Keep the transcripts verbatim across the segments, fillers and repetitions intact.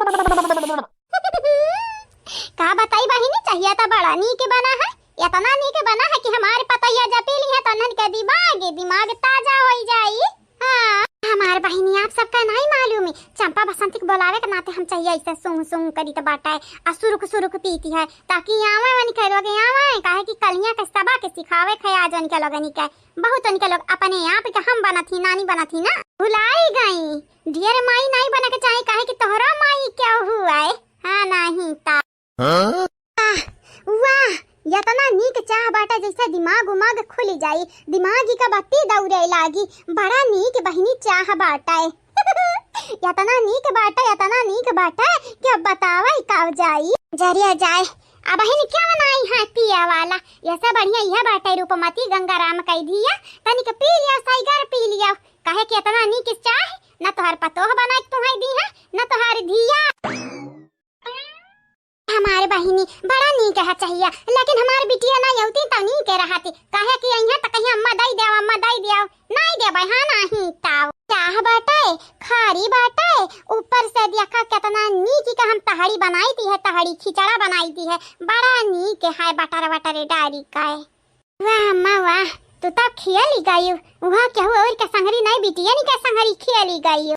का बताई बहिनी, चाहिया त बड़ा नीक बना है, इतना नीक बना है कि हमारे पतोहिया जब पी लिहे त उन्हन के दिमाग, दिमाग ताजा होइ जाई। हाँ, हमार बहिनी, आप सबका नाई मालूम है, चंपा बसंती के बोलावे के नाते हम चाहिया ऐसे सूंघ सूंघ करीत बाटे, आ सुरुक सुरुक पीती है, ताकि आवे वनिके लोग आवे, काहे कि कलिया के सबक सिखावे के आज वनिके लोगनी के। बहुत वनिके लोग अपने आप के हम बनत ही, नानी बनत ही ना, भुलाई गई। ढेर माई नाई बने के चाही, काहे कि तोहरा माई केहू है, हाँ, नहीं ता। हाँ? आह, वाह, यतना नीक चाह बाटे, जैसे दिमाग उमाग खुली जाई, दिमागी का बत्ती दौरे लागी। बड़ा नीक बहिनी चाह बाटे। यतना नीक बाटे, यतना नीक बाटे कि अब बतावे का जाई। जरिया जाए, अब बहिनी क्या बनाई है पिए वाला? ऐसे बढ़िया यह बाटे रूपमती गंगाराम कह दिया, तनिक पी लिया, साइगर पी लिया, काहे कि इतना नीक चाह न तोहार पतोह बनाई तुहाई दी है, न तोहार धिया। हमार बहिनी, बड़ा नीक है चाहिया, लेकिन हमार बिटिया ना अउती त नीक रहती, काहे कि अइहें त कहिया अम्मा दई देव, अम्मा दई देव, नाई देबै, हाँ, नाही ताव। चाह बाटे, खारी बाटे, ऊपर से देखा केतना नीक का हम तहड़ी बनाई दी है, तहड़ी खिचड़ा बनाई दी है, बड़ा नीक है, बटर वटर डारी का है। वाह अम्मा वाह, तू तो खियाली गई, वह केहू और के संगरी नहीं, बिटिया नी के संगरी खियाली गई।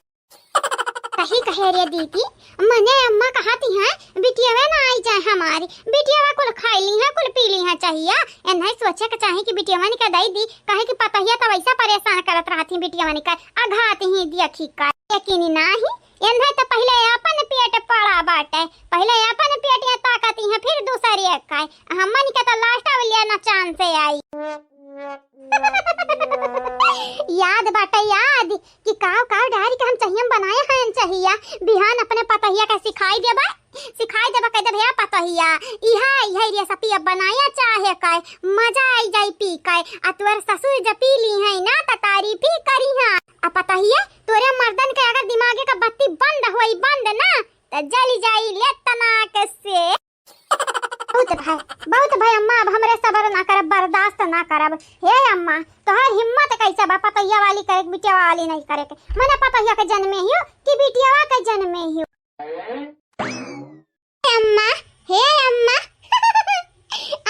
सही कहे रे दीदी, मने अम्मा कहती हैं, बिटियावे ना आई जाए हमारी, बिटियावा कुल खाई ली है, कुल पी ली है चाहिया। एन्हे सोचे के चाही कि बिटियावा निका दई दी, काहे कि पतोहिया त वैसा परेशान करत रहती बिटियावा निका, अघात ही देखी का। लेकिन नाही, एन्हे त पहिले अपन पेट पड़ा बाटे, पहिले अपन पेट या ताकती है, फिर दूसरे का। हमन के त last वाले ना chance आई। याद बाटे याद कि काव काव डारी के हम चाहिया बनाए हैं चाहिया। बिहान अपने पतोहिया के सिखाई देबा, सिखाई देबा, कह दे भैया पतोहिया, इहा, इहा recipe अब बनाया चाहे का, मजा आई जाई पी का। आ तोर ससुर जब पी ली है ना त तारीफ ही करी है। आ पतोहिया, तोरे मर्दन के अगर दिमागे का बत्ती बंद होई बंद ना, त जली जाई ले तनाक से। बहुत भाई, बहुत भाई अम्मा, अब हमरे सबर ना करब, बर्दाश्त ना करब। हे अम्मा, तोहर हिम्मत कैसे बा पतोहिया वाली करे के, बिटिया वाली नहीं करे के? मने पतोहिया के जन्मे हियो कि बिटियावा के जन्मे हियो? अम्मा, हे अम्मा,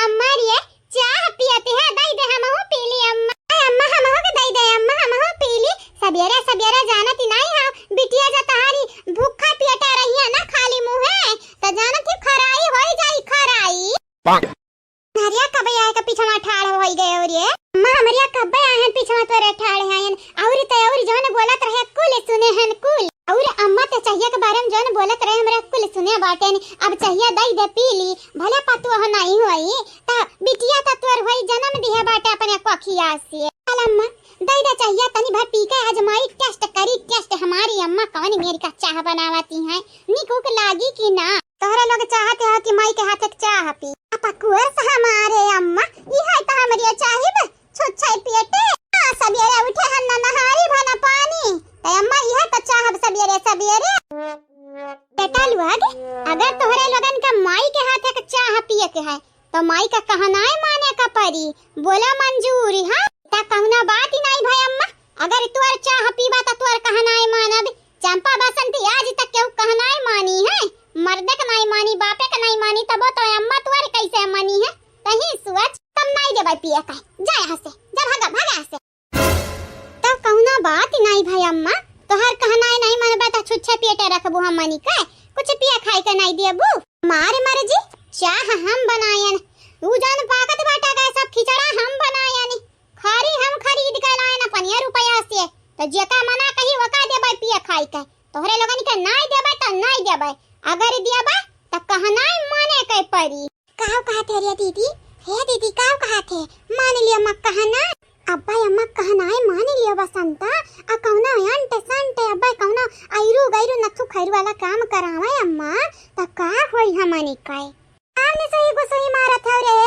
अम्मा रे, चाह पियत है, दई दे हमहू पी ली अम्मा। अरे अम्मा, हमहू के दई दे अम्मा, हमहू पी ली। सबेरे सबेरे जानत ही नहीं हो, बिटिया जा तहारी भूखा पेटा रही है ना खाली मुँहे, त जानत ही खराई होई जाई, खराई। हरिया कब आए का पीछवा ठाड़ होई गए और ये? अम्मा, हमरिया कब आए हैं पीछवा तोरे ठाड़ हैं? और तो और जौन बोलत रहे कुल सुने हैं कुल। और अम्मा ते चाहिया के बारे में जौन बोलत रहे हमरा कुल सुने बाटेन। अब चाहिया दई दे पी ली, भले पतोह नहीं होई, त बिटिया त तोर होई, जन्म दिहे बाटे अपने कोखिया से। चल अम्मा, दई दे चाहिया, तनी भर पी के आजमाई, test करी, test हमारी अम्मा कौन मेरी का चाह बनावती हैं, निक उक लागी कि ना। तोहरे लोग चाहते हो कि माई के हाथे के चाह पी। अब कुर्स हमारे अम्मा, इहे त हमरिया चाहिब, छुच्छाई पियटे। हाँ, सबेरे उठे हन न नहारी भन पानी, त अम्मा इहे त चाहब सबेरे सबेरे। बेटा लोग, अगर तोहरे लोगन के माई के हाथे के चाह पिए के है, त माई का कहनाए माने का परी, बोला मंजूरी, हाँ? त कौनो बात ही नहीं भाई अम्मा, अगर तोर चाह पीबा त तोर कहनाए मानब। चंपा बसंती आज तक केहू कहनाए मानी है, मर्दे के नहीं मानी, बापे के नहीं मानी, तबो तो अम्मा तोर कैसे मानी है? तही सोच, तब नहीं देबै पिए का, जा यहाँ से, जा भागा, भागा यहाँ से। तब कौनो बात नहीं भाई अम्मा, तोहार कहनाए नहीं मनबे त छुच्छे पेटे रखबू हमनी के, कुछ पिए खाए के नहीं देबू। मार मर्जी, चाह हम बनायन, ऊ जौन पाकत बाटा गए सब खिचड़ा हम बनायन, खरी हम खरीद के लायन अपनिया रुपया से, त जेका मना कही ओका देबै पिए खाए के, तोहरे लोगन के नहीं देबै त नहीं देबै, अगर देबै त कहनाए माने के परी। काव कहत है रे दीदी? हे दीदी, काव कहत है? मान लियो अम्मा कहना। अब्बा अम्मा कहना है, मान लियो बसंता। आ कौनो अंट संट अब्बा कौनो ऐरू गैरू नथु खैरू वाला काम करावे अम्मा, त का होई हमनी के? काव ने सोई गुसोई मारत हो रे?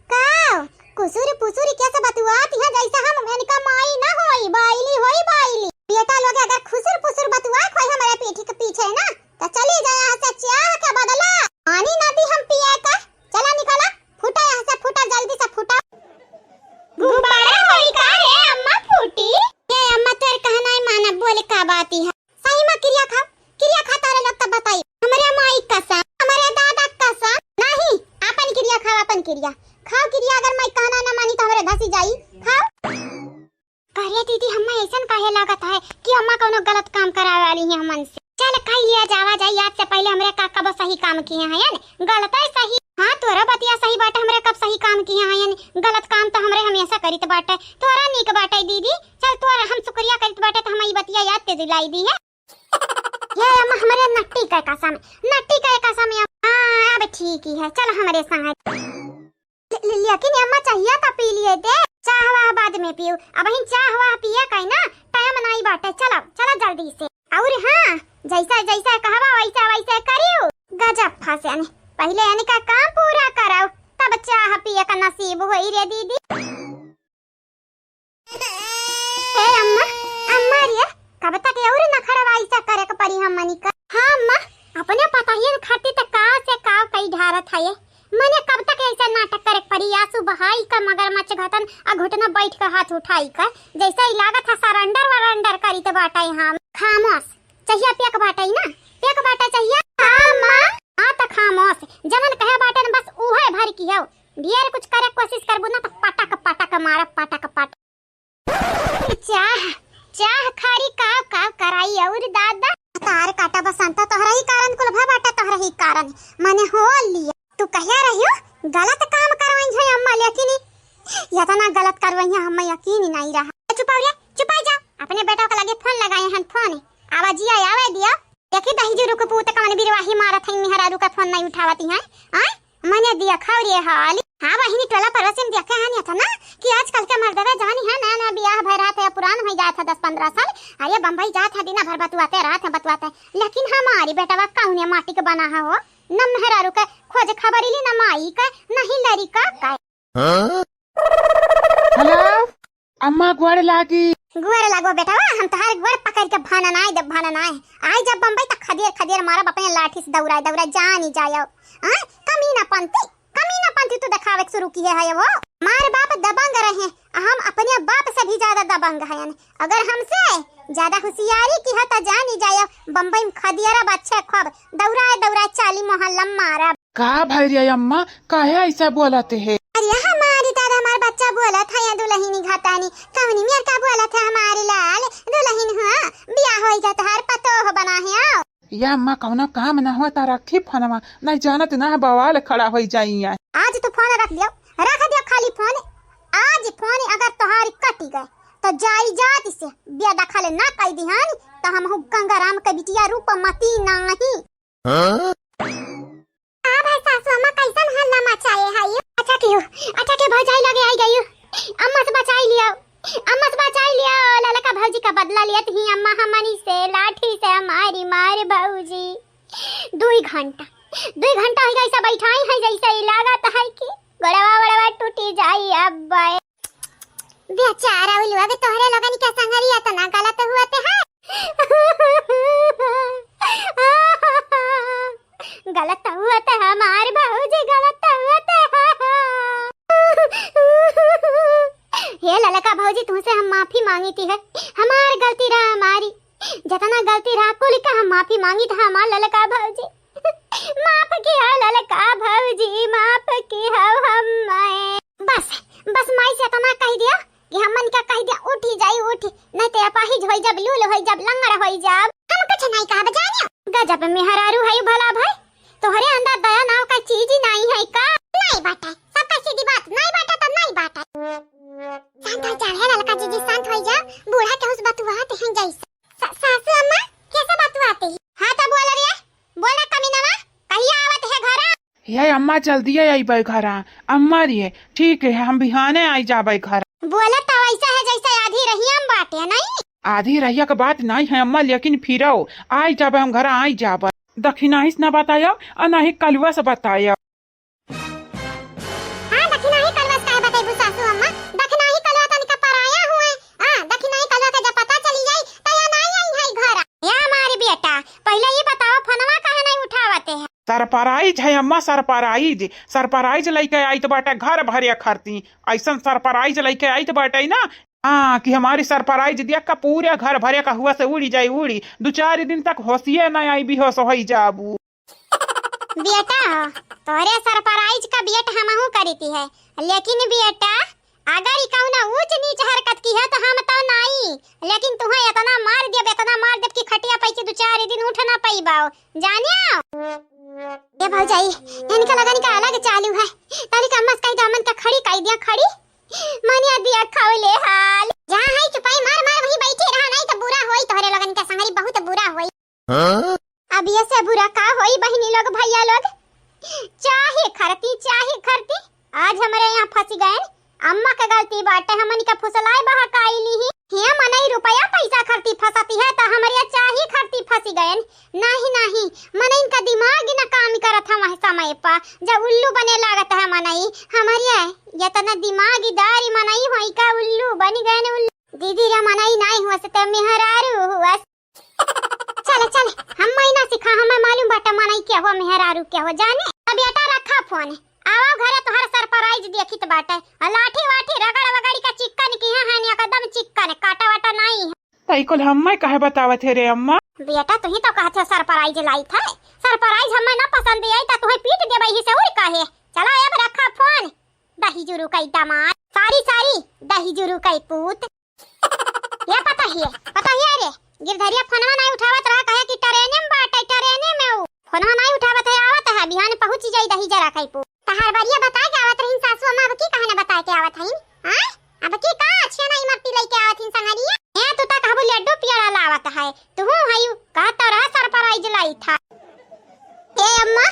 काव? कुसुर पुसुर के सब बतुआत है जैसे हम इनका माई ना होई, बाइली होई बाइली। बेटा लोग अगर खुसुर पुसुर बतुआ खोई हमारे पीठी के पीछे ना, त चली जा यहाँ से चाह के बदला। पानी ना दी हम पिए का। चला निकला, फूटा यहाँ से, फूटा, जल्दी से फूटा। गुब्बारा होई का रे अम्मा फूटी? ए अम्मा, तोर कहना ही माना, बोले का बात ही है। सही में किरिया खाओ, किरिया खा तारे लोग तब बताई। हम लागत है कि अम्मा कउनो गलत काम करावे वाली हैं हमन से। चल, कइ लिया जावा जाई, आज से पहिले हमरे का कबो सही काम किहे हैं, गलत है सही। हाँ, तोहरा बतिया सही बाटे, हमरे कब सही काम किहे हैं, गलत काम तो हमरे हमेशा करित बाटे। तोहरा नीक बाटे दीदी, चल तोहरा हम शुक्रिया करित बाटे तो हम ई बतिया याद ते दिलाई दी है। ये अम्मा हमरे नट्टी के कसम, नट्टी के कसम ये। हाँ, अब ठीक ही है, चल हमरे संग। ले-, ले-, लेकिन अम्मा चाहिया तो पी लिए दे, चाह वाह बाद में पियो, अबहिन चाह वाह पिए का है ना, टाइम नाई बाटे, चलो, चलो जल्दी से। और हाँ, जैसा, जैसा कहवा वैसा वैसा करियो। गजब फंसे ने, पहिले इनका काम पूरा कराओ, तब चाह पिए का नसीब होई रे दीदी। ए अम्मा, अम्मा रे, कब तक और नखड़वा ऐसा करे के पड़ी हमनी का? हाँ अम्मा, अपने पतोहियन खातिर त का से का कई ढारत है ये। मने कब तक ऐसा नाटक करे के पड़ी? आंसू बहाई का मगरमच्छ घटन आ घुटना बैठ के हाथ उठाई का, जैसे ही लागत है surrender वरेंडर करी त बाटे हम। खामोश, चाहिया पियक बाटे ना, पियक बाटे चाहिया। हाँ अम्मा। हाँ त खामोश, जवन कहे बाटे न बस उहे भर की हो। ढेर कुछ करे कोशिश करबू ना त पटक पटक मारब, पटक पटक। चाह, चाह खारी काव काव कराई और दादा। तार काटा बसंता, तोहरा ही कारण कुल भा बाटा, तोहरा ही कारण। मने हो लिया। तू कहिया रहियो गलत काम करवाई है अम्मा, लेकिन इतना गलत करवाई है, हमें यकीन ही नहीं रहा। चुपाओ रे, चुपाई जा। अपने बेटा के लगे फोन लगाए हन, फोन। आवा जिया, आवे दिया। देखी दहिजू रुक पूत कवन बिरवाही मारत है, मेहरारू का फोन नहीं उठावती है। आय? मने दिया खाओ रे हाल। हाँ बहिनी, टोला पड़ोसी में देखे हैं नहीं था ना कि आजकल के मर्दवे जानी है, नया नया बियाह भय रहत है, पुरान हो जात है दस पन्द्रह साल। अरे बम्बई जात है, दिना भर बतुआते रहत है, बतुआते। लेकिन हमारी बेटवा कौने माटी के बना है हो? न मेहरारू के खोज खबर ली, न माई के, न ही लड़िका के। हाँ? हेलो, अम्मा गोड़ लागी। गोड़ लागो बेटवा, हम तोहार गोड़ पकड़ के भाना नाय देब, भाना नाय। आई जब बम्बई तक खदेर खदेर मारब अपने लाठी से, दौड़ाए दौड़ाए जानी जायो। हाँ, कमीना पंती, कमीना पंती तू देखावे के शुरू किहे है वो। मार बाप दबंग रहे, हम अपने बाप से भी ज्यादा दबंग हैं। अगर हमसे ज्यादा होशियारी किहे त जानी जायो, बम्बई में खदेरब अच्छे खूब, दौड़ाए दौड़ाए चाली मोहल्ला में मारब। का भइल रे अम्मा, काहे ऐसा बोलत है? अरे हमारी दादा, हमार बच्चा बोलत है, या दुलहिनी घतानी, कवनी मेर का बोलत है हमारी लाल, दुलहिन हुआ, बियाह होई जा तोहार पतोह बना है, आओ। या अम्मा, कौनो काम ना हो त रखी फोनवा, नहीं जानत ना बवाल खड़ा होई जाई है। आज तू फोन रख दियो, रख दियो खाली फोन। आज फोन अगर तोहारी कटी गए तो जाई जात से बेदखल ना कई दिहानी, तो हम गंगाराम के बिटिया रूपमती नाही। हाँ? का भाई सासू अम्मा कैसन हल्ला मचाए है ये? अच्छा कियो, अच्छा के भौजाई लगे आई गई। अम्मा से बचाई लियो, अम्मा से बचाई लियो, ललका भौजी का बदला लियत ही अम्मा हमनी से, लाठी से हमारी मार भौजी। दुई घंटा, दुई घंटा हो गया ऐसा बैठाई है जैसे ही लागत है कि गोड़वा वड़वा टूटी जाई अब। बेचारा उ लोग तोहरे लोगन के संगरी इतना गलत हुआ ते है। गलत हुआ ते हमार भौजी, गलत हुआ ते। हे ललका भौजी, तुमसे हम माफी मांगी थी है, हमार गलती रहा हमारी, जितना गलती रहा कुल का हम माफी मांगी था हमार ललका भौजी। माफ किया ललका भौजी, माफ किया हमें। बस, बस माई से इतना कह दिया कि हमन का कह दिया, उठी जाई उठी, नहीं तो अपाहिज होई जब, लूल होई जब, लंगड़ होई जब। हम कुछ नहीं कहब जानियो। गजब मेहरारू है भला भाई, तोहरे अंदर दया नाव का चीज ही नहीं है का? नहीं बाटे, सबका सीधी बात, नहीं बाटे तो नहीं बाटे। शांत हो जा, हे ललका जीजी, शांत हो जा, बूढ़ा के उस बतुआत हैं जैसे। सा-, सासू अम्मा, कैसे बतुआते ही? हाँ तो बोल रे, बोला कमीनवा, कहिया आवत है घरा? हे अम्मा, जल्दी अइबै घरा। अम्मा रे, ठीक है, हम बिहाने आई जाबै घरा। बोला तो ऐसा है जैसे आधी रहिया में बाटे, नहीं? आधी रहिया के बात नहीं है अम्मा, लेकिन फिरो आई जाबै हम घरा, आई जाबै। दखिनाही से ना बतायो, और ना ही कलुआ से बतायो। हाँ, दखिनाही कलुआ से काहे बतैबू सासू अम्मा? दखिनाही कलुआ तनिका पराया हुए। हाँ, दखिनाही कलुआ के जब पता चली जाई, त या नाई आई है घर। या हमारे बेटा, पहिले ये बताओ, फोनवा काहे नहीं उठावते हैं? सरप्राइज है अम्मा, सरप्राइज। सरप्राइज लइके आइत बाटे घर भरे खरती। ऐसन सरप्राइज लइके आइत बाटे ना, हाँ, कि हमारी सरप्राइज देख के पूरे घर भरे का हुआ से उड़ी जाई, उड़ी। दो चार दिन तक होशिये ना आई, बेहोश होई जाबू। बेटा हो, तोरे सरप्राइज का वेट हमहू करीती है, लेकिन बेटा, अगर ई कउनो ऊँच नीच हरकत किहे त हम तउ नाई, लेकिन तुहें एतना मार देब, एतना मार देब कि खटिया पै से दू चार दिन उठ ना पइबो, जान्यो? ए भौजाई, इनका लगन का अलग चालू है। तनिक अम्मा से कहि दे, अम्मन का खड़ी कइ दिया, खड़ी। मनिया दिया खौले हाल। जहाँ है चुपाई मार मार वहीं बैठी रहा, नाहीं त बुरा होई तोहरे लोगन के संगरी, बहुत बुरा होई। हाँ? अब ये से बुरा का होई बहिनी लोग, भइया लोग? चाहे खरती, चाहे खरती, आज हमरे यहाँ फँसी गएन। अम्मा के गलती बाटे, हमनी का फुसलाए बहकाई लीही। हे मनई रुपया पैसा खरती फँसती है त हमरे चाहे खरती फँसी गएन। नाहीं, नाहीं, मनइन का दिमाग ही ना काम करत है वह समय पा, जब उल्लू बने लागत है मनई। हमरे एतना दिमागीदारी मनई होई का उल्लू बनि गएन उल्लू। दीदी रे मनई नाहीं हुअस त मेहरारू हुअस। चल, चल, हम महीना सिखा, हमें मालूम बाटे मनई के हो, मेहरारू के हो, जाने। अब बेटा रखा फोन, आवा घरे तोहर surprise देखित बाटे। और लाठी वाठी रगड़ वगड़ के चिक्कन किहे हैं, एकदम चिक्कन, काटा वाटा नाहीं है। तई कुल हम्मे काहे बतावत है रे अम्मा? बेटा, तुही तो कहत है surprise लाइत है। Surprise हमें ना पसंद आई त तुहे पीट देबे ही से और काहे। चला अब रखा फोन। दही जुरू कई दामाद। Sorry, sorry, दही जुरू कई पूत। ये पता ही है, पता ही है रे। गिरधरिया फोनवा नाहीं उठावत रहा, कहे कि ट्रेने में बाटे, ट्रेने में ऊ। फोनवा नाहीं उठावत है, आवत है, बिहान पहुँची जाई दही जरा कई पूत। तहार बरिया बताए के आवत रहीन सासू अम्मा, अब की कहने बताए के आवत हईन? हाँ? अब की का अच्छे ना इमरती लइके आवत हीन संगरिया? ए, तू त कहबू लड्डू पियड़ा लावत है, तुहू हयू, कहत तो रहा surprise लाइत है। हे अम्मा,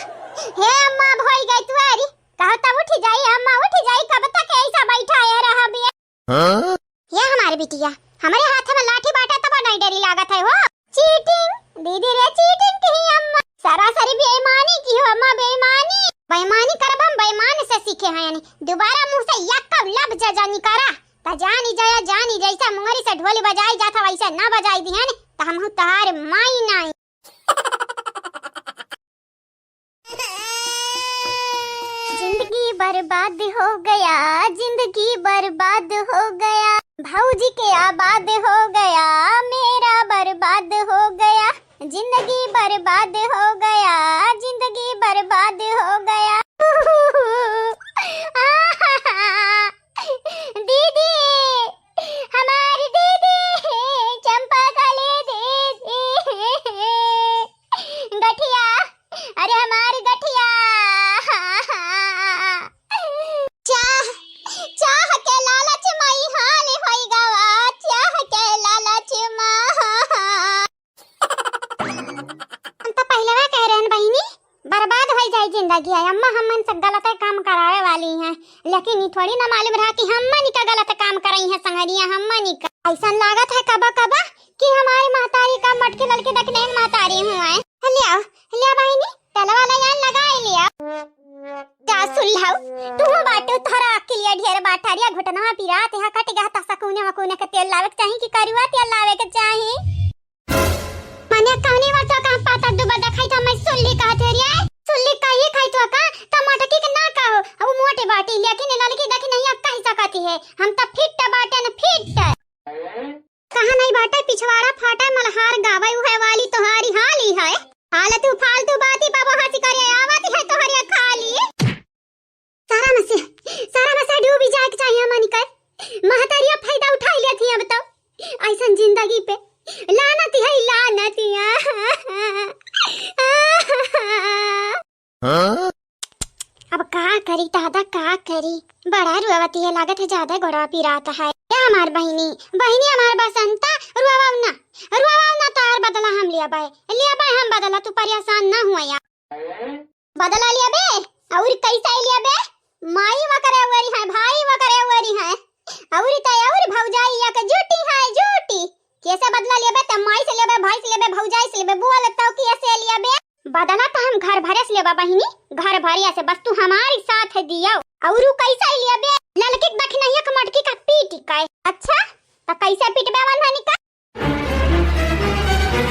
हे अम्मा, भोई गई तू अरी, कहो तब उठी जाई अम्मा, उठी जाई, कब तक ऐसा बैठा है रहबे? हाँ? ये हमारे बिटिया, हमरे हाथ में लाठी बाटे तब नाहीं डरी लागत है हो। Cheating, दीदी रे cheating की ही अम्मा। सरासरी बेईमानी की हो अम्मा, बेईमानी। बेईमानी करब हम, बेईमान से सीखे हैं यानी। दोबारा मुँह से एक लफ्ज जा निकरा, त जानी जाया, जानी जैसा मुंगरी से ढोल बजाई जात है वैसे ना बजाई दिहन, त हमहू तहार माई नाई। जिंदगी बर्बाद हो गया, जिंदगी बर्बाद हो गया, भौजी के आबाद हो गया, मेरा बर्बाद हो गया, जिंदगी बर्बाद हो गया, जिंदगी बर्बाद हो गया। दीदी, हमारी दीदी, चंपा कली दीदी, गठिया, अरे हमारी गठिया। चाह, चाह के लालच मा ई हाल होई गवा, चाह के लालच मा। हम तो पहिलवा कह रहन बहिनी, बर्बाद होई जाई जिंदगी है। अम्मा हमन से गलत काम करावे वाली हैं, लेकिन ई थोड़ी ना मालूम रहा कि हमन का गलत काम करई हैं संगरिया, हमन का। ऐसन लागत है कबा कबा कि हमारी महतारी का मटकी ललकी दखिनहियक महतारी हुआ है। ले आओ, ले आओ बहिनी, तेलवा ले आन, लगाई ले आओ। जा सुन लाओ, तू बाटू, तोहरा अक्किलिया ढेर बाटरिया, घुटनवा पिरात है, कट गया त सकूने वकूने के तेल लावे के चाही कि करुआ तेल लावे के चाही? मने कौनी बात का पाता दुबा देखाई था, मैं सुल्ली कहत है रे। सुल्ली कही खाई तो का, त मटकी के ना कहो, अब मोटे बाटी, लेकिन ललकी दखिनहियक कही सकती है, हम त फिट बाटे न फिट। कहाँ नहीं बाटे पिछवाड़ा फाटे मलहार गावे, उहे वाली तोहारी हाली है। फालतू फालतू बाती बाबा हंसी करे आवत है तोहरे खाली। सारा मसे, सारा मसे डूबी जाए के चाहिए हमनी के। महतारिया फायदा उठाई लेत ही अब तो। ऐसन जिंदगी पे लानत है, लानत। हाँ? अब का करी दादा, का करी? बड़ा रुआवती है, लागत है ज्यादा गोड़वा पिरात है। ए हमार बहिनी, बहिनी हमार बसंता, रुआवा ना, रुआवा ना, तोहार बदला हम लियाबे, लियाबे हम बदला, तू परेशान ना हुआ यार। बदला लियाबे, और कैसे लियाबे? माई वकरे उरी है, भाई वकरे उरी है, और तो और भौजाई या के जूटी है, जूटी। कैसे बदला लियाबे? त माई से लियाबे, भाई से लियाबे, भौजाई से लियाबे, बोल तो कैसे लियाबे? बदला त हम घर भरे से लियाबे बहिनी, घर भरिया से, बस तू हमारी साथ दियो। और उ कैसे लियाबे? ललकी दखिनहियक मटकी का पीटी का। अच्छा, त कैसे पीटबे वल्हनी का?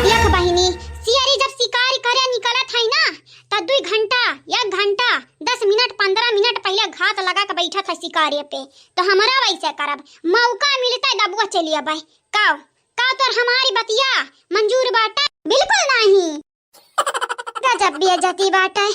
देख बहिनी, सियरी जब शिकार करे निकलत है ना, त दुई घंटा, एक घंटा, दस मिनट, पन्द्रह मिनट पहिले घात लगा के बैठत है शिकारे पे। त हमरा वैसे करब, मौका मिलते दबुआ चली अबै। काव, काव तोर हमारी बतिया मंजूर बाटे? बिल्कुल नहीं। गजब बेइज्जती बाटे।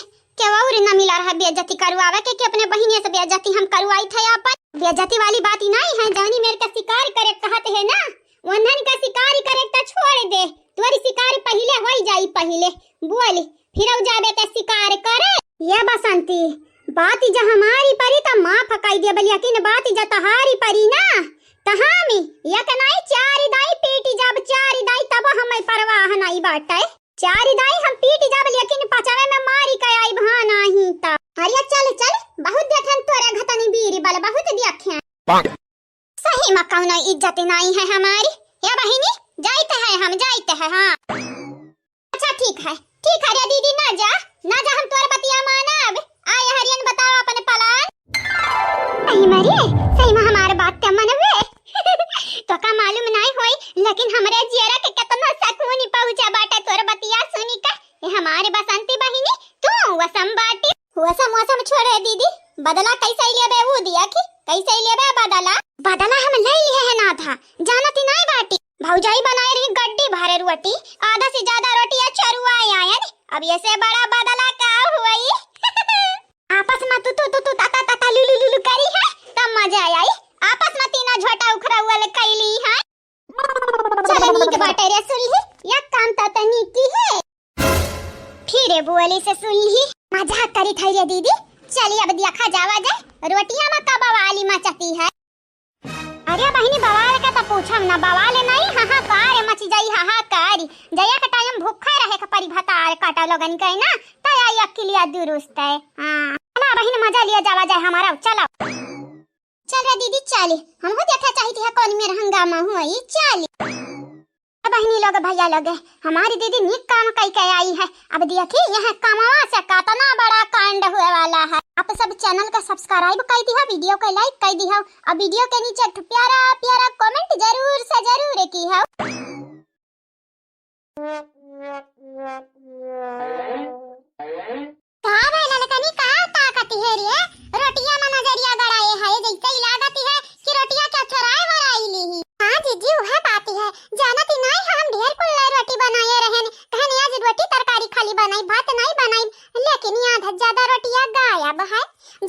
के और न मिला रहा बेइज्जती करवावे के, कि अपने बहिनिया से बेइज्जती हम करवाई थे अपन। बेइज्जती वाली बात ही नहीं है, जौनी मेर के शिकार करे कहत है ना, वन्हन के शिकार करे त छोड़ दे, तोरी शिकार पहिले होई जाई पहिले। बोल, फिर जाबे के शिकार करे। ये बसंती, बात जा हमारी परी त माफ कई देबे, लेकिन बात जा तहारी परी ना, त हम एक नाई चार दाई पीटी जाब, चार दाई तब हमें परवाह नाई बाटे। चार दाई हम पीटी जाब, लेकिन पचवे में मारी के आइब, हाँ नाहीं त। अरे चल चल, बहुत देखेन तोरे घतनी बीरी बल, बहुत देखेन। सही में कौनो इज्जत नाई है हमारी। ए बहिनी, जाइत है हम, जाइत है, हाँ। अच्छा ठीक है, ठीक है रे दीदी, ना जा, ना जा, हम तोर बतिया मानब। आय हरियन बताओ अपन plan। सही में रे, सही में हमार बात ते मनबे। तोका मालूम नाई होई, लेकिन हमरे जियरा के केतना सकून पहुँचा बाटे तोर बतिया सुनी के। ए हमारे बसंती बहिनी, तू वसम बाटी। वसम वसम छोड़े दीदी, बदला कैसे लेबे ऊ दिया कि कैसे लेबे बदला? बदला हम ले लिए है ना था, जानती नाई बाटी। भौजाई बनाए रही गड्डी भरे रोटी, आधा से ज्यादा रोटिया चरुआ आयन। अब ये से बड़ा बदला का हुई? आपस में तू तू तू तू ता ता ता ता लू लू लू लू करी है, तब मजा आई। आपस में तीना झोटा उखरा वाले कैली है। चल नीक बाटे रे सुल्ही, एक काम त तनी की है। फिर बोली से सुल्ही। मजाक करी थई रे दीदी। चली अब देखा जावा जाए, रोटिया में का बवाली मचती है। अरे बहिनी, बवाल का त पूछम ना, बवाल नहीं, हाहाकार मची जाई, हाहाकार। जया के टाइम भूखा रहे के परी भतार काटा लोगन के ना, त आई अकिलिया दुरुस्त है। हाँ, चला बहिनी, मजा लिया जावा जाए हमारा, चला। चल रे दीदी, चली। हमहू देखे चाहित है कौन मेर हंगामा हुई, चली। अब बहिनी लोग, भैया लोग, हमारी दीदी नीक काम कई के आई है। अब देखी यह कमवा से कतना बड़ा कांड हुए वाला है। आप सब channel का subscribe कई दिहा, video के like कई दिहा, और video के नीचे एक ठो प्यारा प्यारा comment जरूर से जरूर की हो। का भइल ललकनी, का ताकती है रे? रोटिया में नजरिया गड़ाए है, जैसे ही लागत है कि रोटिया क्या चोराए वोराई ली ही। हाँ जीजी, उहे बात है, जानत ही नहीं हम ढेर कुल्ला रोटी बनाए रहन, कहन आज रोटी तरकारी खाली बनाई, भात नहीं बनाई, लेकिन आधा ज्यादा रोटिया गायब है।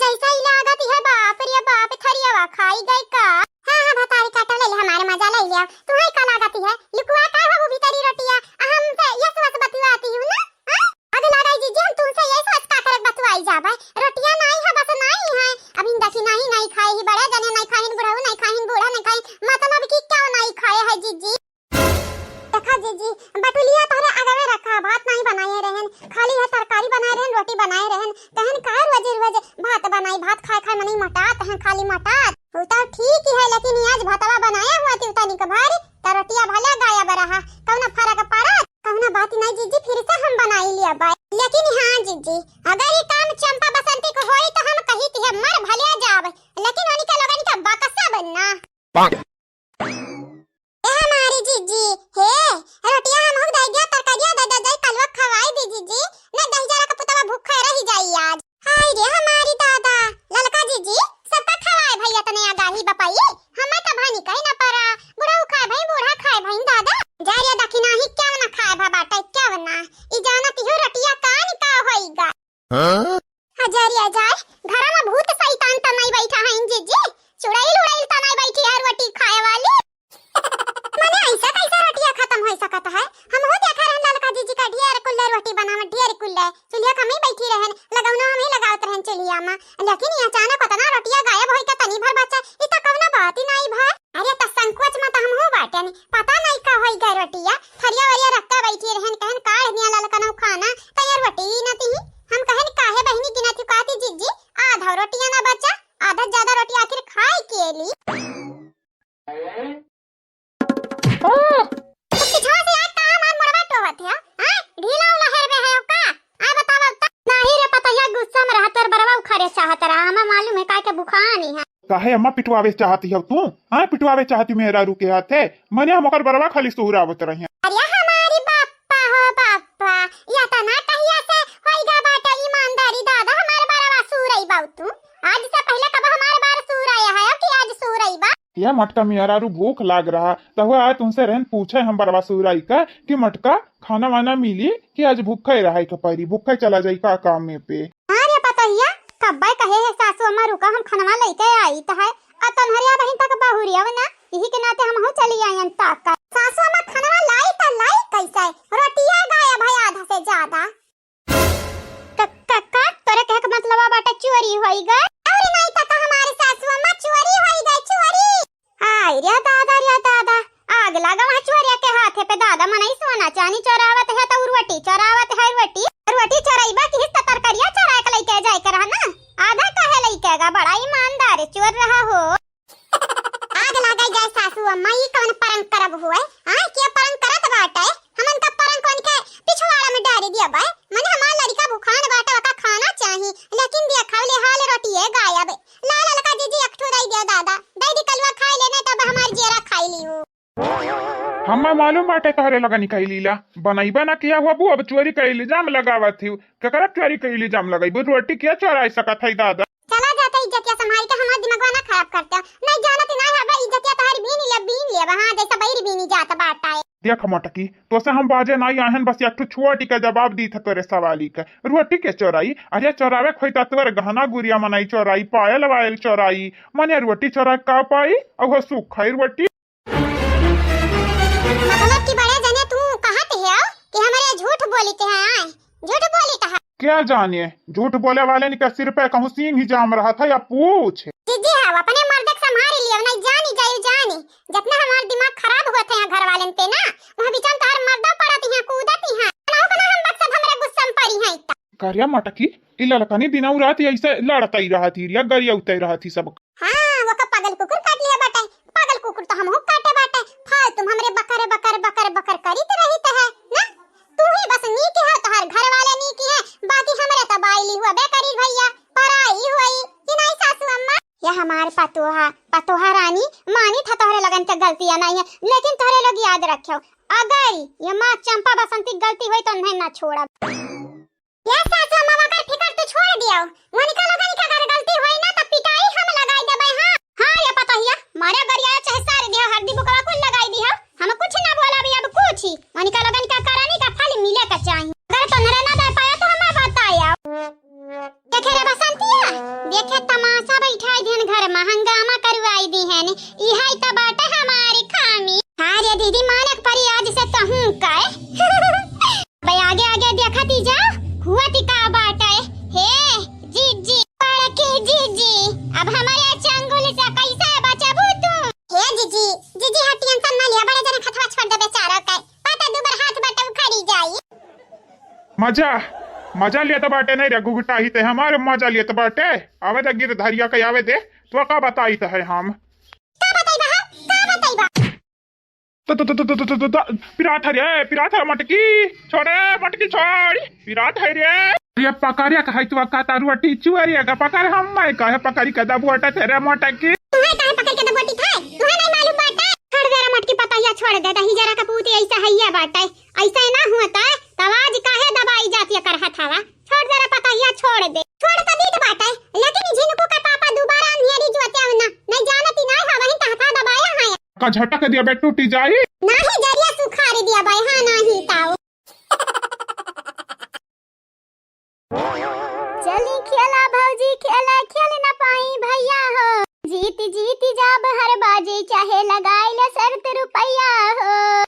जैसे ही लागत है, बाप रे बाप, थरियावा खाई गई का? हाँ, हाँ, भतारी काटो, ले ले हमारे मजा ले लिया। तुम्हें का लागत है? लुकुआ का हो भीतरी रोटिया? आ हम से यस वस बतुआती हूँ ना? हाँ? अभी लागई जीजी, हम तुमसे यस वस का करक बतुआई जाबे? रोटिया नाई है, बस नाई है। अब इन देखी नाई, नाई खाए ही, बड़े जने नाई खाइन, बुढ़ऊ नाई खाइन, बूढ़ा नाई खाइन, मतलब कि क्या नाई खाए है जीजी? देखा जीजी, बटुलिया तोहरे आगवे रखा, भात नाई बनाए रहन, खाली है तरकारी बनाए रहन, रोटी बनाए रहन। कहन का रोजे रोजे भात बनाई, भात खाए खाए मनई मोटात हैं, खाली मोटात। उ तो ठीक ही है, लेकिन आज भातवा बनाया हुआ थी उतनी के भारी, त रोटिया भले गायब रहा, कौनो फर्क पड़त? कौनो बात नहीं जीजी, फिर से हम बनाई लिया बाय। लेकिन हाँ जीजी, अगर ये काम चंपा बसंती को होई तो हम कही थी है, मर भले जाब, लेकिन उनके लोगन के बकसब ना। ए हमारी जीजी, हे, रोटिया हमहू दे दिया, तरकारिया दे दे जाई, कलवा खवाई दी जीजी, न दही जरा का पुतवा भूखा रही जाई आज। हाय रे हमारी दादा, ललका जीजी, सबका खवाए भई, इतने आगाही बपाई, हमें तो भानी कहीं ना परा, बुढ़ऊ खाए भई, बूढ़ा खाए भई दादा। जा रे दखिना ही क्यों ना खाए भा बाटे, क्यों ना, ई जानत ही हो रोटिया कान का होईगा। हाँ? हजारिया जाए, घरा में भूत शैतान त नहीं बैठा है जीजी, चुड़ैल उड़ैल त नहीं बैठी है रोटी खाए वाली। मने ऐसा कैसा रोटिया खत्म हो सकत है? हम हो देखा रहन ललका जीजी का ढेर कुल्ले रोटी बनावे, ढेर कुल्ले। चुलिया कमी बैठी रहन, लगौना हम ही लगावत रहन चुलिया में। लेकिन ये अचानक उतना रोटिया गायब होई के तनी भर बचा, ई त कौनो बात ही नहीं भा। अरे त संकोच में त हम हो बाटन, पता नहीं का होई गए रोटिया। थरिया वरिया रख के बैठी रहन, कहन काढ़ दिया ललकनो खाना, त ये रोटी ही न तिही। हम कहन काहे बहिनी गिना चुकाती जीजी, आधा रोटिया ना बचा, आधा ज्यादा रोटी आखिर खाए के ली। ओह! तो पीछवा से आज का हमार मुड़वा टोहत है, हाँ? ढीला उला हेर में है का? आय बतावा त। नहीं रे पतैया, गुस्सा में रहा, तोर बरवा उखाड़े चाहत रहा, हमें मालूम है काहे के बुखानी है। काहे अम्मा पिटवावे चाहती हो तू? हाँ, पिटवावे चाहती मेहरारू के हाथे? मने हम ओकर बरवा खाली सुहुरावत रही। अरे हमारी बापा हो बापा, या तना कहिया से होइगा बाटे ईमानदारी दादा, हमार बरवा सूरई बाऊ तू। आज से पहले कब हमार बार सूरई है कि आज सूरई बा? ये मटका मेहरारू भूख लाग रहा, त हुआ आज तुमसे रहन पूछे हम बरवा सूरई का कि मटका खाना वाना मिली कि आज भूखे रहे के परी, भूखे चला जाई का काम में पे। कब्बे कहे है सासू अम्मा, रुका हम खनवा लइके आइत है। आ तोहरे बहिन तक बहुरिया ना, यही के नाते हमहू चली आयन ताका। सासू अम्मा खनवा लाई त लाई कैसे? रोटिया गायब है आधा से ज्यादा। क-, क-, का? तोरे कहे के मतलबा बाटे चोरी होई गए? अरे नहीं त का हमारे सासू अम्मा चोरी होई गए, चोरी। हाय रे दादा, रे दादा, आग लागा वहाँ चोरिया के हाथे पे दादा, मनई सोना चानी चोरावत है त रोटी चोरावत है, रोटी, रोटी चोराइबा की हिस्सा तरकारिया चोरा के लइके जाए के रहा ना, आधा काहे लइके गा, बड़ा ईमानदार चोर रहा हो। आग लागे जाए सासू अम्मा, ई कौन परंग करब हुए? हाँ, के परंग करत बाटे? हमन का परंग कोन के पिछवाड़ा में डारी दिया बाय? मने हमार लड़का भुखान बाटे, ओका खाना चाही, लेकिन देखा ले हाल रोटिए गायब। ला ललका जीजी एक ठो दई दियो दादा, दई दी कलवा खाई लेने तब हमार जेरा खाई ली हो। हम्मा मालूम बाटे तोहरे लगन कई लीला, बनइबा ना किया हुआ बू, अब चोरी कई इल्जाम लगावत हिउ। केकरा चोरी कई इल्जाम लगइबू? रोटी के चोराई सकत है दादा? चला जाता इज्जतिया संभाल के, हमार दिमागवा ना खराब करते। नहीं जानत ही नहीं हबे, इज्जतिया तोहरी बीन ले, बीन ले, हाँ, जैसा बैर बीनी जात बाटा है। देख मटकी, तोसे हम बाजे नहीं आहन, बस एक ठो छोटी का जवाब दी था तोरे सवाली का। रोटी के चोराई? अरे चोरावे खोई ता तोर गहना गुरिया मनई चोराई, पायल वायल चोराई, मने रोटी चोरा का पाई? अहो सुख खाई रोटी। मतलब कि बड़े जने तू कहत है कि हमरे झूठ बोलित है, आए? झूठ बोलित है। क्या जाने, झूठ बोले वाले निका सिर पे कहूँ सींग ही जाम रहा था या पूछ। जीजी हाँ, अपने मर्द के संभाल लियो, नहीं जानी जायु जानी। जितना हमार दिमाग खराब हुआ था यहाँ घर वाले पे ना, वहाँ बीच में तार मर्दा पड़त यहाँ कूदत यहाँ। ना हो ना हम बक्सत हमरे गुस्सा में पड़ी हैं इतना। करिया मटकी, ई ललकनी दिनौ रात ऐसे लड़तई रहत ही, या गरियौतई रहत ही सब। हाँ, ओका पागल कुकुर काट लिया बाटे। पागल कुकुर तो हमहू काटे बाटे। फालतू में हमरे बकर, बकर, बकर, बकर करीत रहित है, ना? तू ही बस नीक है, तोहार घर वाले नीक है, बाकी हमरे तो बाइली हुआ बेकरी भैया, पराई हुई कि नहीं सासू अम्मा? ये हमार पतोहा, पतोहा रानी, मानी था तोहरे लगन के गलतियाँ नहीं है, लेकिन तोहरे लोग याद रखियो, अगर ये माँ चंपा बसंती गलती हुई तो उन्हें ना छोड़ब। ये सासू अम्मा, ओकर फिकर तू छोड़ दियो। वनिका लोगन के अगर गलती होई ना, त पिटाई हम लगाई देबै, हाँ। हाँ, ये पतोहिया, मारे गरिया चाहे सार दियो, हरदी बुकवा कुल लगाई दियो। हम कुछ ना बोलब, अब कुछ ही। वनिका लोगन के करनी का फल मिले का चाही। अगर तोहरे ना दे पाया, तो हमें बताया। देखे रे बसंतिया, देखे तमाशा बैठाई दिहन घर में, हंगामा करवाई दिहन। इहाई त बाटे हमारी खामी। हाँ रे दीदी, मानक परी आज से तहूँ का। बे आगे आगे देखत ही जा, हुआ ती का बाटे। हे जीजी, बड़की जीजी, अब हमारे चंगुल से कैसे बचबू तू? हे जीजी, जीजी हटियन सन ना लिया, बड़े जने खतवा छोड़ दे बेचारा के। पता दू बार हाथ बटे उखड़ी जाई। मजा, मजा लेत बाटे नहीं रे घुघटा ही ते हमारे मजा लेत बाटे। आवे दे गिरधरिया के आवे दे, तो का बताई त है हम। का बताई बा, का बताई बा? त, त, त, पिरात हरे, पिरात हरे मटकी, छोड़े मटकी छोड़, पिरात हरे। ये पकड़िया का है तू का तारू अटी चुअरिया का पकड़ हम मैं कहे पकड़ी के दबोटा तेरे मटकी। तुम्हें काहे पकड़ के दबोटी था? तुम्हें नहीं मालूम बाटे? छोड़ दे रे मटकी पतोहिया छोड़ दे, दही जरा का पूत ऐसा है ये बाटे, ऐसा ही ना हुआ था, तब आज काहे दबाई जाती है कर हथावा? छोड़ दे रे पतोहिया छोड़ दे। छोड़ तो दीत बाटे, लेकिन झिनकू के पापा दोबारा अंधेरी जोते ना, नहीं जानती नहीं हवा ही कहता दबाया है। का झटक दिया बे टूटी जाई। नाही जरिया सुखारी दिया बाई, हाँ नाही ताऊ। चली खेला भौजी खेला, खेल न पाई भैया हो। जीत जीत जाब हर बाजी, चाहे लगाई ले शर्त रुपया हो।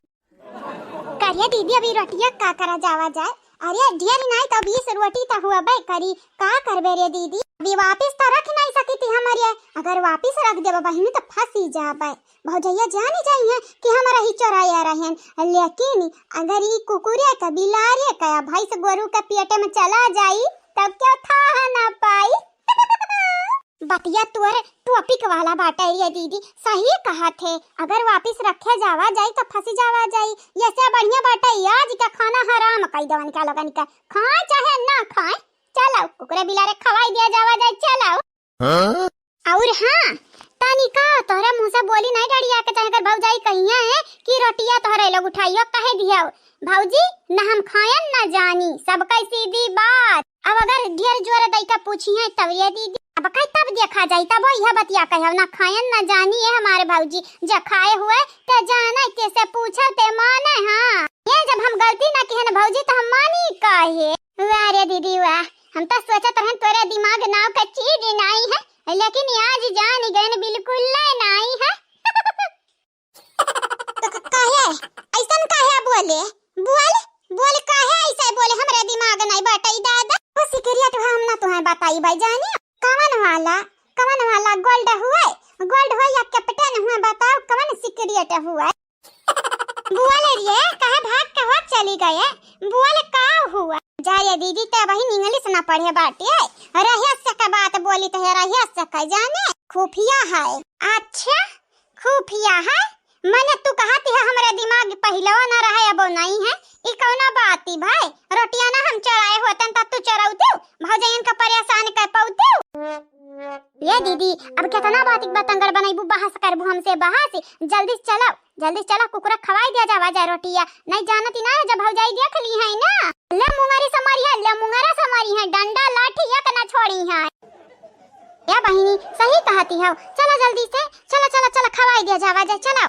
करिया दीदी, अभी रोटिया का करा जावा जाए? अरे ढेर नाई तो बीस रोटी तो हुआ बे करी, का करबे रे दीदी? अभी वापिस तो रख नहीं सकी थी हमरे, अगर वापिस रख देबे बहिनी तो फंसी जाबे। भौजैया जानी जाई है कि हमरा ही चोराया रहन, लेकिन अगर ई कुकुरे का, बिलारे का या भैंस गोरू के पेटे में चला जाई, तब क्या था ना पाई। बतिया तोर टॉपिक वाला बाटे रे दीदी, सही कहा थे। अगर वापिस रखे जावा जाई तो फंसी जावा जाई। ये से बढ़िया बाटे आज का खाना हराम कई देवन का लोगन का, खाए चाहे ना खाए, चलो कुकुरे बिलारे खवाई दिया जावा जाए, चलो। हाँ? और हाँ, तनिका तोहरा मुँह से बोली नहीं डरिया के, चाहे अगर भौजाई कहिया है कि रोटिया तोहरे लोग उठाइयो, कहे दिया, भौजी न हम खायन न जानी, सबका सीधी बात। अब अगर ढेर जोर दई का पूछी है तब ये दीदी, अब कह तब देखा जाई, तब यह बतिया कहे ना खायन न जानी है हमारे भौजी, जे खाए हुए ते जाने, कैसे पूछे ते माने। हाँ, ये जब हम गलती ना किहन भौजी तो हम मानी काहे? वाह रे दीदी वाह, हम तो सोचत रहन तोरे दिमाग नाव के ले, बोल, बोल, काहे ऐसे बोले? हमरे दिमाग नहीं बाटइ दादा। वो secret हम ना तुहैं बताइबै जाने। कवन वाला, कवन वाला gold हुए? Gold हुए या captain हुए, बताओ कवन secret हुए? बोल रे, काहे भाग के हो चली गए? बोल का हुआ? जा रे दीदी, ते वही English ना पढ़े बाटे। रहस्य का बात बोली तो रहस्य का जाने, खुफिया है। अच्छा, खुफिया है? मने तू कहत है हमरे दिमाग पहिलवा ना रहे, अबो नहीं है। ई कौना बाती भाई? रोटिया ना हम चोराए होतन त तू चोरौतिउ, भौजैयन का परेशान कर पौतिउ। ये दीदी, अब केतना बाती बतंगड़ बनैबू, बहस करबू हमसे बहस। जल्दी से चलो, जल्दी से चलो, कुकुरा खवाई दिया जावा जाए रोटिया। नहीं जानती ना, जब भौजाई देख ली है ना, ले मुंगरी से मारी है, ले मुंगरा से मारी है, डंडा लाठी एक ना छोड़ी है। ए बहिनी, सही कहती हौ। चला जल्दी से, चला, चला, चला, खवाई दिया जावा जाए, चला।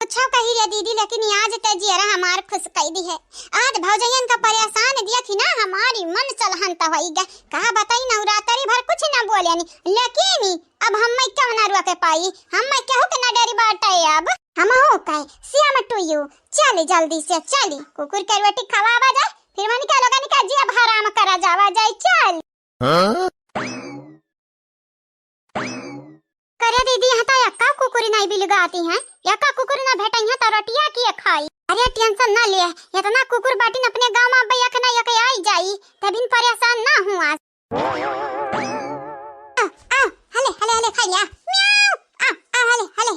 कुछो कही रे दीदी, लेकिन आज ते जियरा हमार खुश कई दिहे। आज भौजैयन का परेशान देखि ना, हमारी मन चलहन त होई गए। का बताई, नवरात्रि भर कुछ ना बोलेनी, लेकिन अब हम्मै केहू ना रोके पाई, हम्मै केहू के ना डरी बाटे। अब हमहू कहे same to you, चली जल्दी से चली, कुकुर के रोटी खवावा जाए, फिर मन के लोगन का जिया हराम करा जावा जाए, चल। हाँ? करे दीदी, यहाँ तो यक्का कुकुर नहीं बिलगाती हैं, यक्का कुकुर ना भेटइहैं तो रोटिया किए खाई। अरे tension ना ले, इतना कुकुर बाटिन अपने गाँव में, अब एक ना एक आई जाई, तबिन परेशान ना हुआ। आ, आ, हले, हले, हले, खाई लिया। म्याऊ, आ, आ, हले, हले।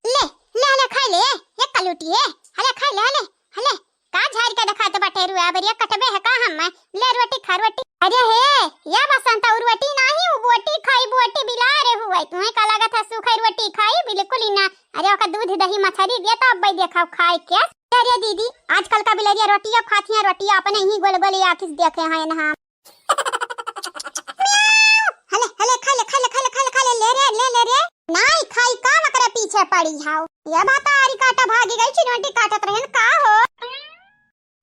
ले, ले, ले, खाई ले, ये कलूटी है। हले, खाई ले, हले, हले। का झाड़ के दिखात बाटे रुआ, बरिया कटबे है का हम? ले रोटी खा, रोटी। अरे हे, या बसंत, और रोटी नाही, उ बोटी खाई, बोटी बिलारे हुए। तुम्हें का लागत है सूखा रोटी खाई? बिल्कुल ही ना। अरे ओका दूध, दही, मछरी दिया तो अब देखा खाए के। अरे दीदी, आजकल का बिलरिया रोटिया खाती हैं, रोटिया अपने ही गोल गोल आँखी से देखे हैं ना। हले, हले, खा ले, खा ले, खा ले, खा ले, खा ले, ले रे, ले, ले रे। नाई खाई का वकरे पीछे पड़ी हाउ। ये भतारी काटा भागी गई, चिनौटी काटत रहन का हो।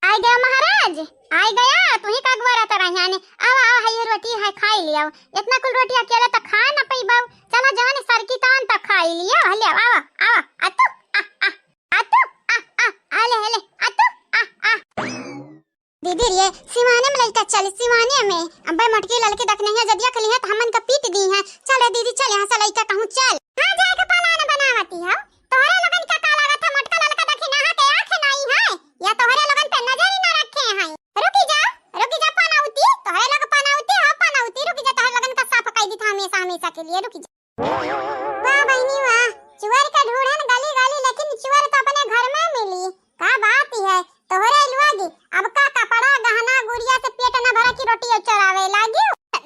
आई गया महाराज, आई गया, तू ही का अगुवारा तरह जाने। आवा, आवा, है ये रोटी है, खाई लिया। इतना कुल रोटी अकेले तो खा ना पईबा। चला जवन सरकी तवन तो खाई लिया। हले, आवा, आवा, आ तू, आ, आ, आ तू, आ, आ, हले, हले, आ तू, आ, आ। दीदी रे, सिवाने में लइका चली, सिवाने में। अब्बे मोटकी ललकी दखनहिया जदिया खली है, त हमन का पीट दी है। चल रे दीदी, चल यहाँ से लइका कहूँ चल। हाँ, जाए के plan बनावती हौ। तोहरे लोगन का का लागत है, मोटका ललका दखिनहा के आँख नाई है, या तोहरे लोगन पे नजर ही ना रखे हैं। रुकी जा, रुकी जा पनौती, तोहरे लोग पनौती हो, पनौती, रुकी जा, तोहरे लोगन का साफ कई दी था हमेशा, हमेशा के लिए, रुकी जा। वाह बहिनी वाह, चुअर के ढूढ़न गली गली, लेकिन चुअर तो अपने घर में मिली। का बात ही है, तोहरे लोग अब का कपड़ा गहना गुड़िया से पेट न भरा की रोटी चोरावे लागी?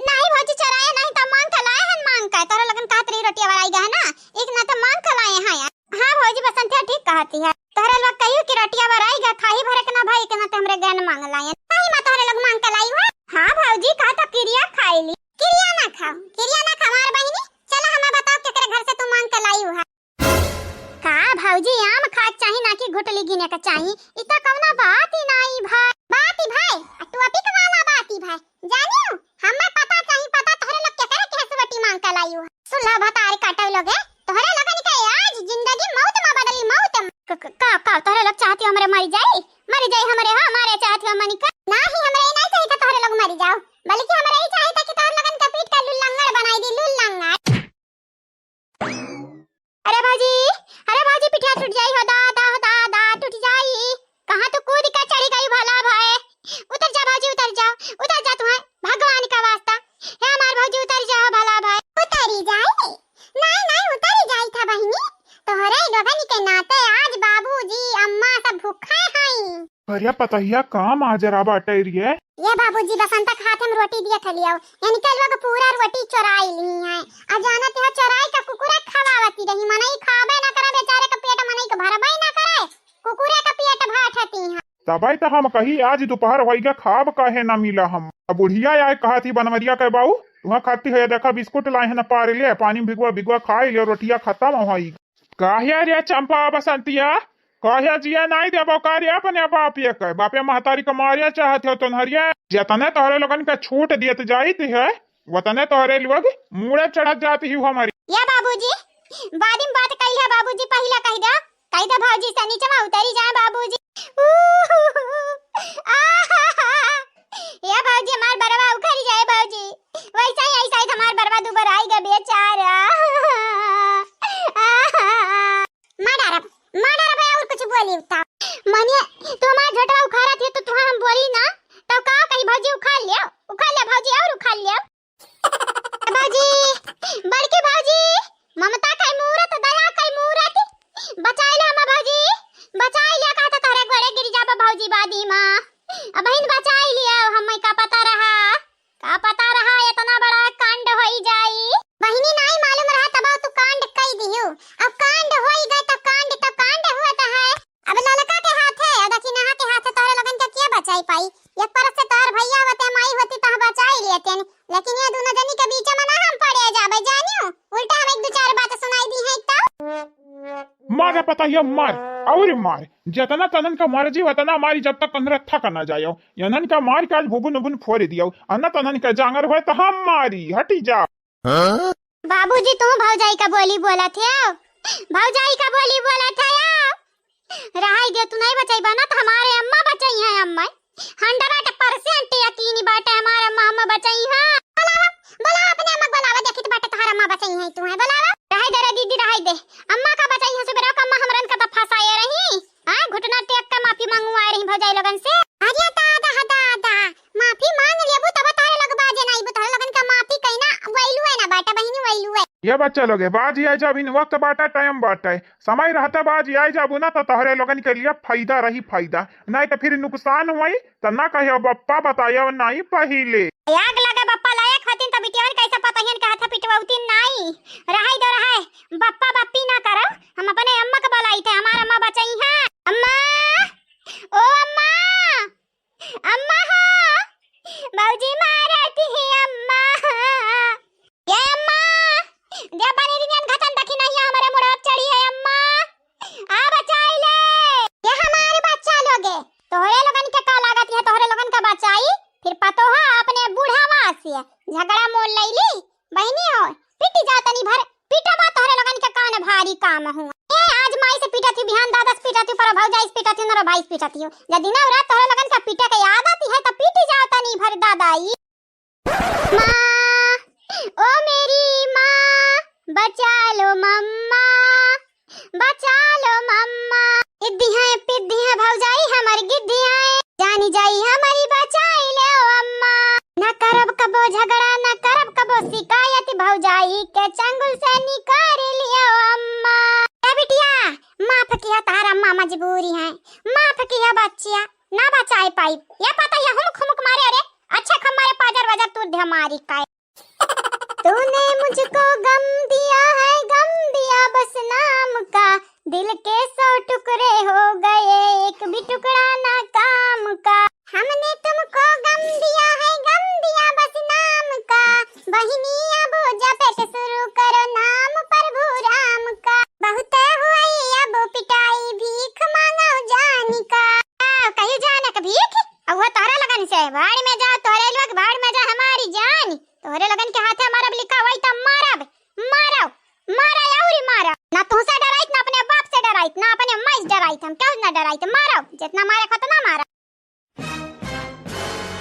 नहीं भौजी, चोराए नहीं, तो मांग के लाए हैं, मांग के। तोहरे लोगन कहत रही रोटिया बराई गहना, एक ना तो मांग के लाए हैं यार। हाँ भौजी, बसंतिया ठीक कहती है, तोहरे लोग कहियो कि रोटिया बराई गा, खाही भरे के ना भाई के ना तो हमरे गहन मांग लाए। नहीं माँ, तोहरे लोग मांग के लाई हुआ। हाँ भौजी, कहा तो किरिया खाई ली। किरिया ना खाओ, किरिया ना खाओ हमार बहिनी। चला हमें बताओ केकरे घर से तू मांग के लाई हुआ। का भौजी, आम खाए के चाही ना कि घुटली गिने के चाही? इ तो कौनो बात ही नाई भाई। बात ही भाई, आ topic वाला बात ही भाई। जानियो, हमें पता चाही, पता तोहरे लोग केकरे के से रोटी मांग के लाई हुआ। सुन ला भतार काटो लोगे, तोहरे लोगन के आज जिंदगी मौत में बदली, मौत में। क-, क-, का, का तोहरे लोग चाहती हो हमरे मरी जाई? मरी जाई हमरे हो, मारे चाहती हो मनी का? नाही, हमरे नहीं चाही था तोहरे लोग मरी जाओ, बल्कि हमरे ही चाही था कि तोहरे लोगन के पीट के लुल्लंगड़ बनाई दी, लुल्लंगड़। अरे भौजी, अरे भौजी, पिठिया टूट जाई हो दादा, हो दादा, टूट जाई। कहाँ तू कूद के चढ़ी गई भला भाई? उतर जा भौजी, उतर जा, उतर जा, तुम्हें भगवान का वास्ता। हे हमार भौजी, उतर जा हो भला भाई। उतरी जाई? नाई, नाई, उतरी जाई था बहिनी। तोहरे लोगन के नाते आज बाबूजी, अम्मा सब भूखा हई। अरे पतहिया, काम आ जरा बाटे रे। ये बाबूजी, बसंत के हाथ में रोटी दिया था लियाओ। इनके लोग पूरा रोटी चोराई ली हैं। आ जानत हो, चोराई का कुकुरा खवावती रही। मनई खाबे ना करे, बेचारे का पेट मनई के भरबे ना करे, कुकुरे का पेट भाठती हैं। तबे तो हम कही, आज दोपहर होइगा, खाब काहे ना मिला हम। अब बुढ़िया आए कहा थी बनवरिया के बाऊ, तुहा खाती है, देखा बिस्कुट लाए हैं ना पार्ले, पानी में भिगवा भिगवा खाई ले, रोटिया खत्म होई। काहे रे चंपा बसंतिया, काहे जिया नाई देबो का रे अपने बाप ये के? बापे महतारी के मारे चाहत हो तोहरिया। जतने तोहरे लोगन के छूट दियत जाइत है, वतने तोहरे लोग मूड़े चढ़त जाती ही हमारी। या बाबूजी, बाद में बात कइल है बाबूजी, पहिले कह दे, कह दे भौजी से नीचवा उतरी जाए बाबू। मने, तू हमार झोटवा उखाड़त है तो तुहा हम बोली ना, तब का कही भौजी उखाड़ लियो, उखाड़ लियो भौजी और उखाड़ लियो। भौजी, बड़की भौजी, ममता कई मूरत, दया कई मूरत, बचाई ले हम भौजी, बचाई ले, कहत तोहरे गोड़े गिर जाबो भौजी बादी माँ, अबहिन बचाई लियो, हमें का पता रहा। का पता रहा इतना बड़ा कांड होई जाई। बहिनी नाई मालूम रहा तब तू कांड कई दिहू। अब कांड होई गए तो कांड तो कांड हुआ तो है। अब ललका के हाथे और दक्षिणहा के हाथे तोहरे लोगन के के बचाई पाई? एक परत से तोहर भैया होते माई होती तो हम बचाई लेते हैं, लेकिन ये दोनों जनी के बीच में ना हम पड़े जाबे जानियो। उल्टा हम एक दो चार बात सुनाई दी है तो। मार रे पतहिया मार, और मार, जतना तनन का मर्जी वतना मारी, जब तक अंदर थक ना जायो। यनन का मार के आज भुबुन उबुन फोड़ दियो, अन्ना तनन का जांगर होए तो हम मारी, हटी जा। हाँ? बाबूजी, तू भौजाई का बोली बोलत है, भौजाई का बोली बोलत है। रहाई दे, तू नहीं बचाई बना तो हमारे अम्मा बचाई है, अम्मा। हंड्रेड परसेंट यकीनी बाटे हमार अम्मा, अम्मा बचाई है। बुलावा, बुलावा अपने अम्मा के बुलावा, देखी तो बाटे तोहार अम्मा बचाई है, तू है बुलावा। रहाई दे रे दीदी, रहाई दे। अम्मा का बचाई है, सुबह का अम्मा हमरन का तो फंसाए रही। हाँ, घुटना टेक के माफी मांगवाए रही भौजाई लोगन से। अरे दादा, दादा, माफी मांग लेबू तब तोहरे लोग बाजे ना आइबू, तोहरे लोगन का माफी कहीं ना, वैलू है ना बाटे बहिनी, वैलू है। ये बच्चा लोग है, बाजी आए जब इन वक्त बाटे, टाइम बाटे। समय रहता बाजी आए जाबू ना तो तोहरे लोगन के लिए फायदा रही फायदा, नहीं तो फिर नुकसान हुई। तो ना कहियो बप्पा बतायो नहीं पहिले। आग लगे बप्पा लायक हथिन तो बिटियान कैसे पतहियन के हाथे पिटवौती नहीं। रहाई दो रहाई, बप्पा बप्पी ना करो, हम अपने अम्मा के बुलाई थे, हमार अम्मा बचाई है। अम्मा, ओ अम्मा, अम्मा हो, भौजी मारत ही अम्मा। ये अम्मा, दे पानी रिंगन घटन दखी नहीं है, हमारे मुड़वा चढ़ी है अम्मा। आ बचाई ले। ये हमारे बच्चा लोगे, तोहरे लोगन के का लागत है, तोहरे लोगन का बचाई, फिर पतोहा अपने बूढ़ावा से झगड़ा मोल लैली। बहिनी हो, पिटी जा तनी भर, पीटा बा तोहरे लोगन के कौन भारी काम हुआ। ए, आज माई से पीटा थी, बिहान दादा से पीटा थी, पर भौजाई से पीटा थी, नरो भाई से पीटा थी। यदि ना रात तोहरे लोगन का पीटे के याद आती है, तो पीटी जाओ तनी भर दादाई। माँ, ओ मेरी माँ, बचा लो मम्मा, बचा लो मम्मा। इद्दी हैं, पिद्दी हैं भौजाई हमर गिद्दी हैं। जानी जाई हमारी बचाई ले ओ अम्मा। ना करब कबो झगड़ा, ना करब कबो शिकायत, भौजाई के चंगुल से निकाल लियो अम्मा। ए बिटिया, माफ किया, तार अम्मा मजबूरी है, माफ किया बच्चिया, ना बचाए पाई। ये पता ये हुमुक हुमुक मारे, अरे अच्छा खम्मारे पाजर वजर तू ढमारी काय। तूने मुझको गम दिया है, गम दिया बस नाम का, दिल के सौ टुकड़े हो गए, एक भी टुकड़ा ना काम का। हमने तुमको गम दिया है, गम दिया बस नाम का, बहिनी अब जपत शुरू करो नाम प्रभु राम का। बहुत हुई अब पिटाई, भीख मांगो जान का। कही जान का भीख, अब वो तोहरे लगन से, बाढ़ में जा, तोहरे लोग बाढ़ में जा, हमारी जान। तोहरे लगन के हाथे मारब लिखा हुई तब मारब, मारब, मारा अउरी मारा। ना तुमसे डराइत, ना अपने बाप से डराइत, ना अपने माई से डराइत, हम केहू ना डराइत, मारब, जितना मारे उतना मारा।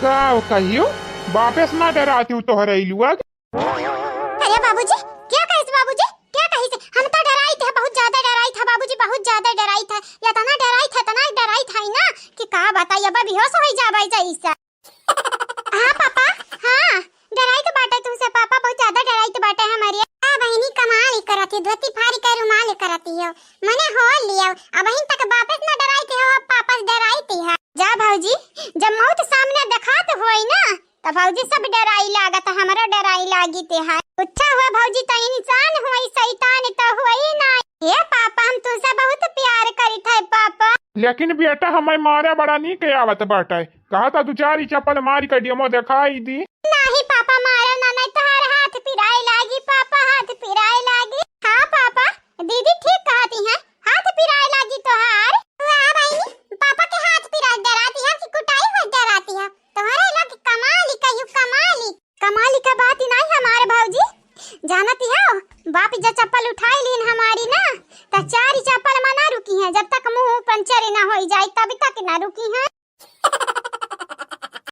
का कहियो, बापे से ना डराती हूँ तोहरे लोग। अरे बाबूजी, क्या कहिस बाबूजी, क्या कहिस? हम तो डराइत है, बहुत ज्यादा डराइत है बाबूजी, बहुत ज्यादा डराइत है, इतना डराइत है, इतना डराइत है ना कि का बताई, अब बेहोश हो जाबे जैसा। हाँ पापा, हाँ, डराइत बाटे तुमसे पापा, बहुत ज्यादा डराइत बाटे हमारी। आ बहिनी कमाल ही करत ही, धोती फारी के रुमाल ही करत ही हो, मने हो लियो, अबहिन तक बापे से ना डराइत हो, अब पापा से डराइत है। जा भौजी, जब मौत सामने देखात होई ना, त भौजी सब डराई लागत, हमरो डराई लागित है। अच्छा हुआ भौजी त इंसान हुई, शैतान त हुई ना। हे पापा, हम तुमसे बहुत प्यार करित है पापा। लेकिन बेटा, हमें मारे बड़ा नीक आवत बाटे। कहा था दू चार ही चप्पल मारी के डेमो देखाई दी। नाही पापा, मारो ना, नहीं तोहार हाथ पिराए लागी पापा, हाथ पिराए लागी। हाँ पापा, दीदी ठीक कहती हैं, हाथ पिराए लागी तोहार। वाह बहिनी, पापा के हाथ पिराए डराती है कि कुटाई हुआ डराती है? तोहरे लोग कमाल ही कहियो, कमाल ही। कमाल ही का बात ही नहीं हमारे भौजी, जानती हो, बाप जब चप्पल उठाई लीन हमारी ना, त चार ही चप्पल में ना रुकी हैं, जब तक मुंह पंचर ना हो जाए तब तक ना रुकी हैं।